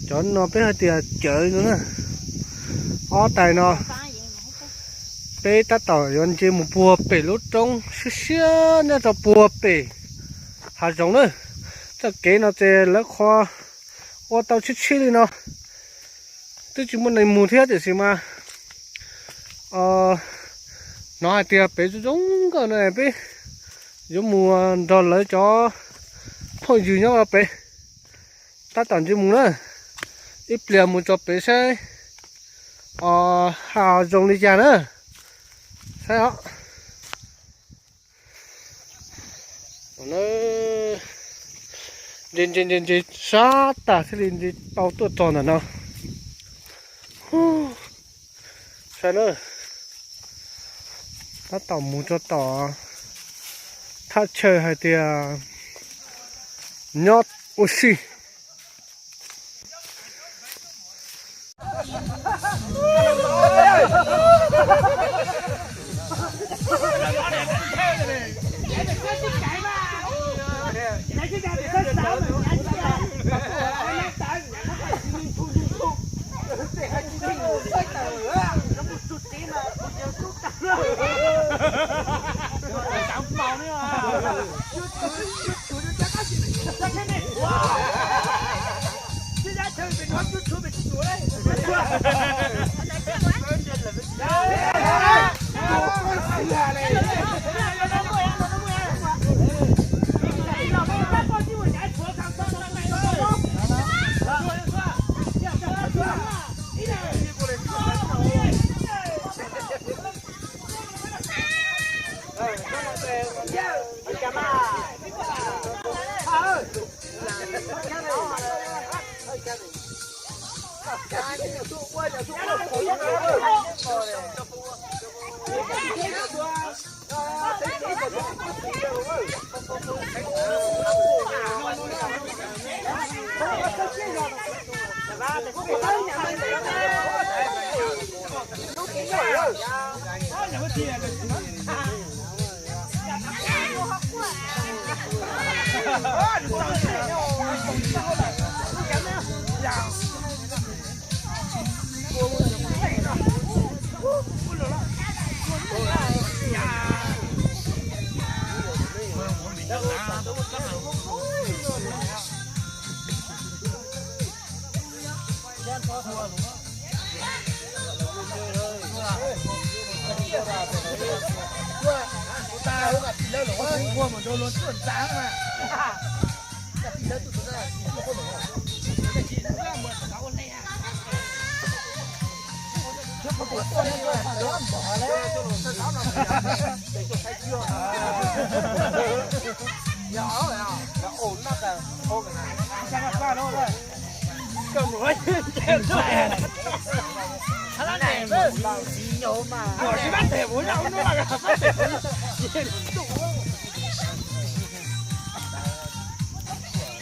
Cov no peb hais tias cawv no na. Ob tais no peb tab tom yuav ntsia mus puag pem lub roob siab siab nyob rau puag pem hav zoov na. Txoj kev no ces lawv qhov ua tau tshiab tshiab li no, twb tsis muaj neeg mus thiab tiam sis mas hnov hais tias pem zoo zoo nkauj no peb yuav mus nrog lawv cov phooj ywg nyob pem tab tom ntsia mus na. Ib pliag mus tso pem saib hav zoo li cas na. Saib os. Ntse ntse ntse ntse sab tas thiaj li ntse tau tuaj txog ntawm no. Saib na, tab tom mus tso tom thaj chaw hais tias nyob ua si.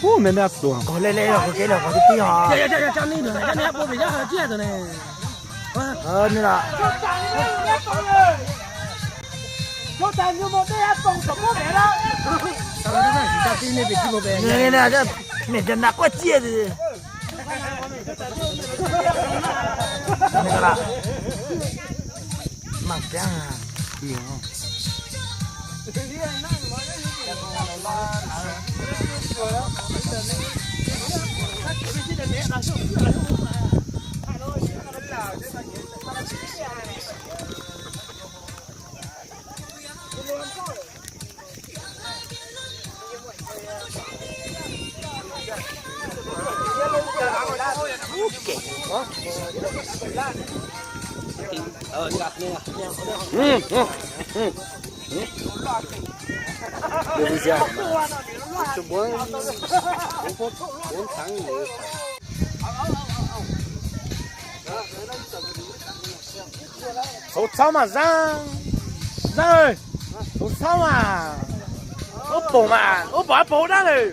Ub, me me tus qhov lej lej qhov kev los qhov twg twg os. Nws los. Niam tis nas quaj ciaj. Mas peab. Txhob txhob mas Zab, Zab, txhob txhob mas, ub pom mas, ub pom ab pom dab lawm.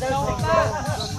Ntawd xeem pab,